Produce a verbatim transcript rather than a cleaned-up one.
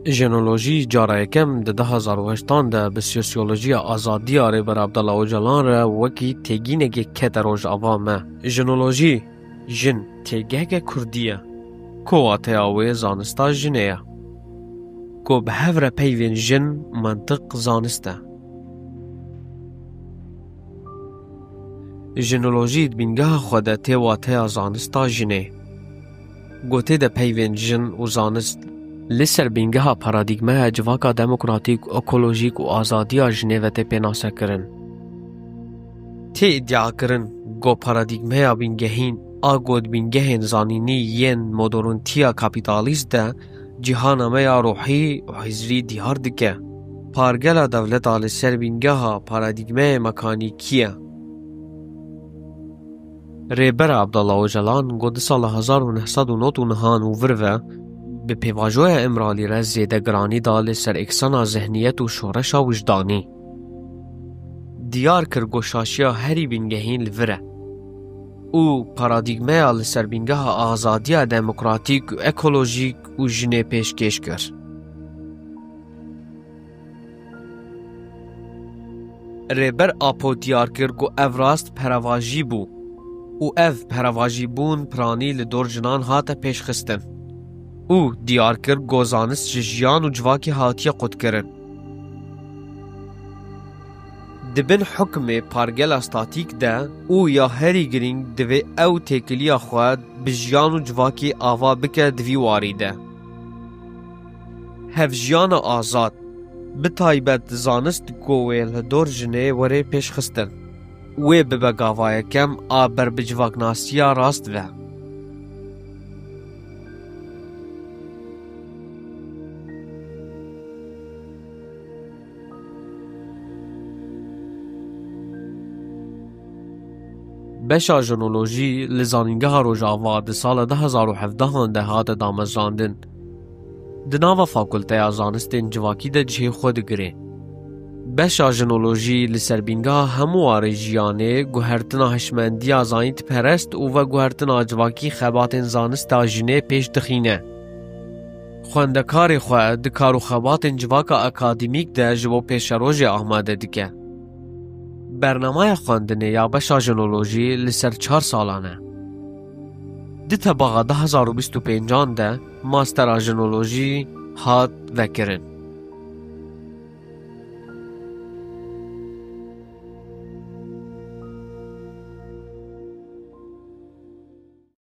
Jinolojî cara yekem di du hezar û heştan de bi sosyolojiya azadiya Rêber Abdullah Ocalan re wekî têgînekê kete rojava me. Jinolojî, jin, têgeheke kurdî ye, ku wateya wê zanista jinê ye, ku bi hev re peyvên jin, mantiq, zanist e. Jinolojî di bîngeha xwe de tê wateya zanista jinê. Gotê de peyvên jin û zanist li ser bîngeha paradîgmeya civaka demokratîk, ekolojîk û azadiya jinê ve tê pênasekirin. Tê îdiakirin ku paradîgmeya bîngehîn a ku di bîngehên zanînî yên modernîtiya kapîtalîst de cîhana me ya ruhî û hizrî diyar dike. Pargela dewleta li ser bîngeha paradîgmeyê mekanîkî ye. Rêber Abdullah Ocalan ku di sala hezar û neh sed û nod û neh an û vir ve bi pêvajoya Îmralî re zêde giranî da li ser eksena zihniyet û şoreşa wijdanî. Diyar kir ku şaşiya herî bingehîn li vir e û paradîgmeya li ser bîngeha azadiya demokratîk û ekolojîk û jinê pêşkêş kir. Rêber Apo diyar kir ku ev rast perevajî bû û ev perevajîbûn piranî li dor jinan hate pêşxistin û diyar kir ku zanist ji jiyan û civakê hatiye qutkirin. Di bin hukmê pargela statîk de û ya herî girîng divê ew têkiliya xwe bi jiyan û civakê ava bike di vî warî de. Hevjiyana azad, bi taybet zanist ku wê li dor jinê were pêşxistin, wê bibe gava yekem a berbicivaknasiya rast ve. Beşa jinolojî li Zanîngeha Rojava di sala du hezar û hevdehan de hate damezrandin. Di nava Fakulteya Zanistên Civakî de cihê xwe digire. Beşa jinolojî li ser bîngeha hemû warê jiyanê, guhertina hişmendiya zanîtperest û veguhertina civakî xebatên zanista jinê pêş dixîne. Xwendekarê xwe di kar û xebatên civaka akademîk de ji bo pêşerojê amade dike. Bernameya xwendinê ya beşa jinolojî li ser çar salan e. Di tebaxa du hezar û bîst û pêncan de mastera jinolojî hat vekirin.